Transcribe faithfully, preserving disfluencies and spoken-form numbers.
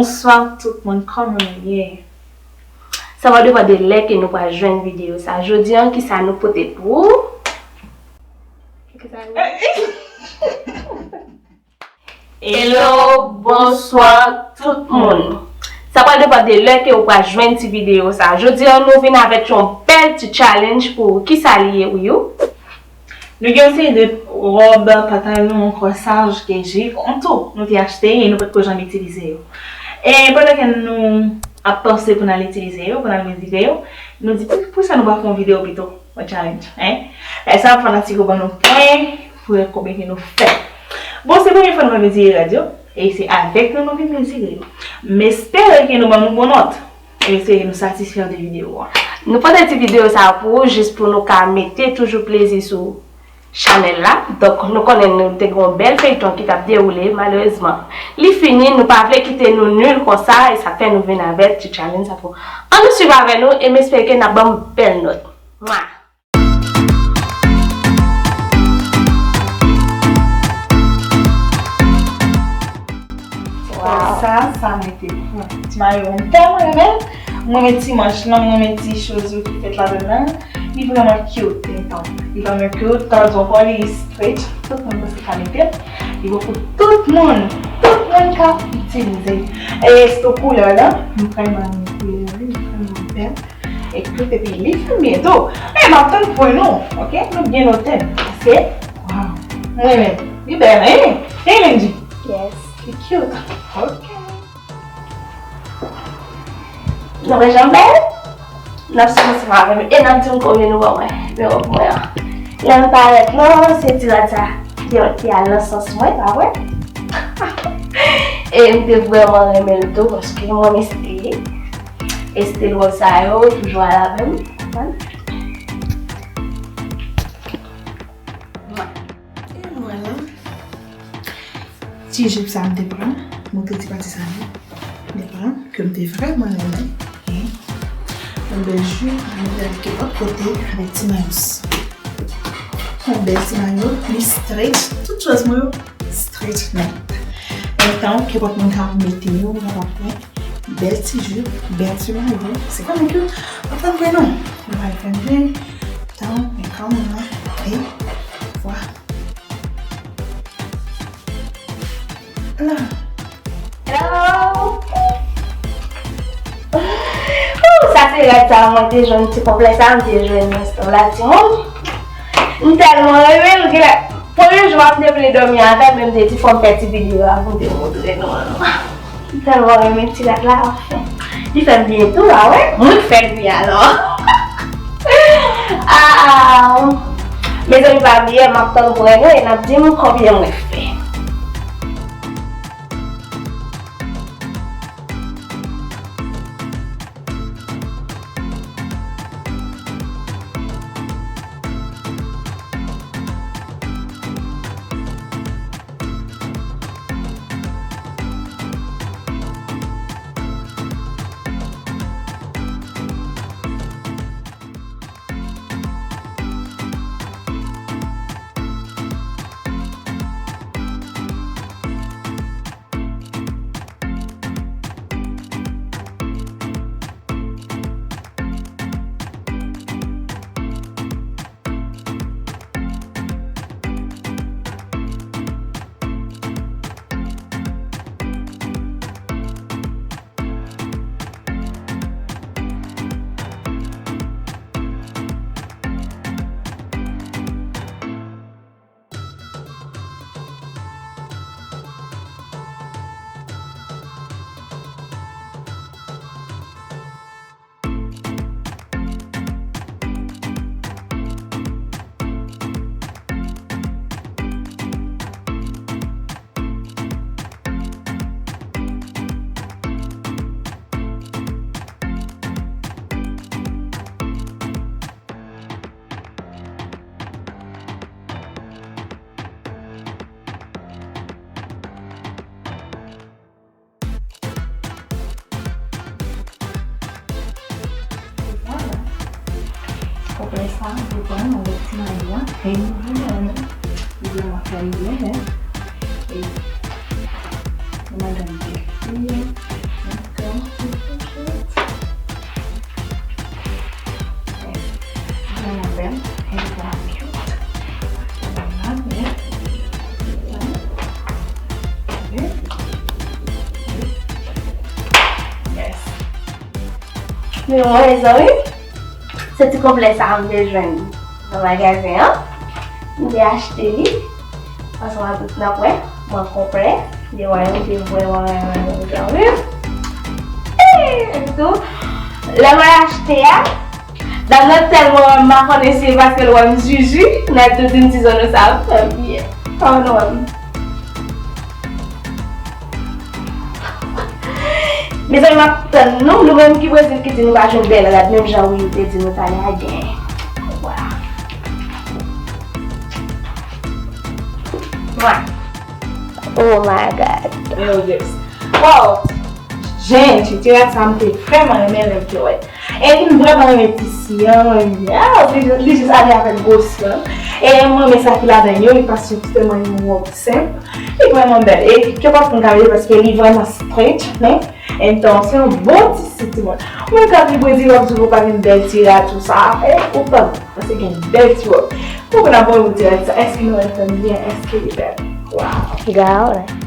Bonswa tout moun, kòman nou ye? Sa va depann de lè ke nou pral jwenn videyo sa. Jodi an, kisa nou pote pou ou? Hello, bonswa tout moun. Sa pral depann de lè ke ou pral jwenn ti videyo sa. Jodi an, nou vin avèk yon bèl ti challenge pou ou. Kisa li ye, Wiyou? Nou gen yon seri de wòb, pantalon, kòsaj, ke jip, an tou, nou te achte e nou potko janm itilize yo. E pandan ke nou ap panse pou n al itilize yo, pou n al mezire yo, nou di, "Pou, poukisa nou pa fè yon videyo pito, yon challenge, en?" Lè sa, fanatik yo ban nou pwen pou wè konbyen ke nou fè. Bon, se premye fwa nou va mezire rad yo, e se avèk nou nou vin mezire yo. M espere ke nou ban nou bon nòt. M espere ke nou satisfè de videyo a. Nou pote ti videyo sa pou ou, jis pou nou ka mete toujou plezi sou chanèl la. Donk, nou konnen nou te gen yon bèl feyton ki t ap dewoule. Malerezman, li fini. Nou pa vle kite nou nil konsa, e sa fè nou vin avèk ti challenge sa pou ou. Ann nou swiv avè nou, e m espere ke n ap ban m bèl nòt. Mwa! Wow. Sa, sa mwen te pran. Ti mayo, mwen tèlman renmen l. Mwen renmen ti manch lan, mwen renmen ti choz yo ki fèt ladan l. Li vrèman cute, gentan. Li vrèman cute, sa vle di ankò, li stretch. Tout moun panse ka mete l. Li bon pou tout moun. Tout moun ka itilize. E sou koulè la, mwen vrèman renmen koulè li, li vrèman bèl. E tout epi li fè byen tou. Men m ap tann pou nou, oke? Nou byen notè. Paske, waw, mwen renmen. Li bèl, hein? Hein, Lendji? Yes, li cute. Oke. Nou wè jan bèl? N ap sou ansanm avè m e n ap di m konbyen nou ban mwen. Men wòb mwen an. Lè m parèt non, se ti rad sa ki, ki al nan sans mwen, pa vre? E m te vrèman renmen l tou, paske mwen renmen estil li. Estil wòb sa yo, toujou al avè m, konprann? E vwala. Ti jip sa m te pran, montre ti pati sa yo. M te pran, ke m te vrèman renmen. Yon bèl jip, mwen te al lòt kote avèk ti mayo sa. Yon bèl ti mayo, li stretch, tout choz mwen yo stretch nèt. Gentan, kenpòt moun ka mete yo, yo kapab pran. Bèl ti jip, bèl ti mayo. Se kòman ke w ap fè vre non? Ou va fè vre. Tan, men kòman la? E vwa. La. Hello! Ooh, sa se rad sa mwen te jwenn ti konplè sa, m te jwenn nan store la, timoun. M tèlman renmen l, genlè, premye jou a, m te vle dòmi avè l, men m te di, "Fò m fè ti videyo a pou m te montre nou an." M tèlman renmen ti rad la, anfen. Li fè m byen tou, a wè? Mwen k fè l wi, alò. Ah, mezanmi, pa bliye, m ap tann pou nou e n ap di m konbyen mwen fè. Vwala. Konplè sa, m te pran nan lè ti mayo a. E nou vin nan men. Li vrèman fè l byen, men. E nou madanm bèl fi. Men mwen, mezanmi, se ti konplè sa a m te jwenn nan magazen an. M te achte li. Ansanm ak tout n ap wè, mwen konplè. M te wè, m te vrèman renmen mezanmi. Epi tou, lè mwen achte a, dam nan tèlman wè m pa konnen si se paske l wè m zuzu, nan tou di m ti zòn ou sa ap fè m byen. Oh non. Mezanmi, m ap tann nou. Nou menm ki Brezil ki di nou pa jwenn bèl rad, menm jan Will te di nou talè a gen. Vwala. Vwala. Oh my God. Yo, yes. Wow! Gente, ti rad sa m te vrèman renmen lè m te wè. E m vrèman renmen tisi an, mwen renmen. Ah, li, li jis ale avèk gwosè l. E m renmen sa ki ladan yo, li pa sou sèlman yon wòb senp. Li vrèman bèl. E kenpòt moun ka mete paske li vrèman stretch, men. Entonces, se yon bon tisi, timoun. Mwen ka viv Brezil, w ap di w pa gen bèl ti rad, tou sa. E, ou pa, paske gen bèl ti wòb. Pou moun ap bon ti rad sa, èske nou wè l fè m byen? Èske li bèl? Wow! Gade.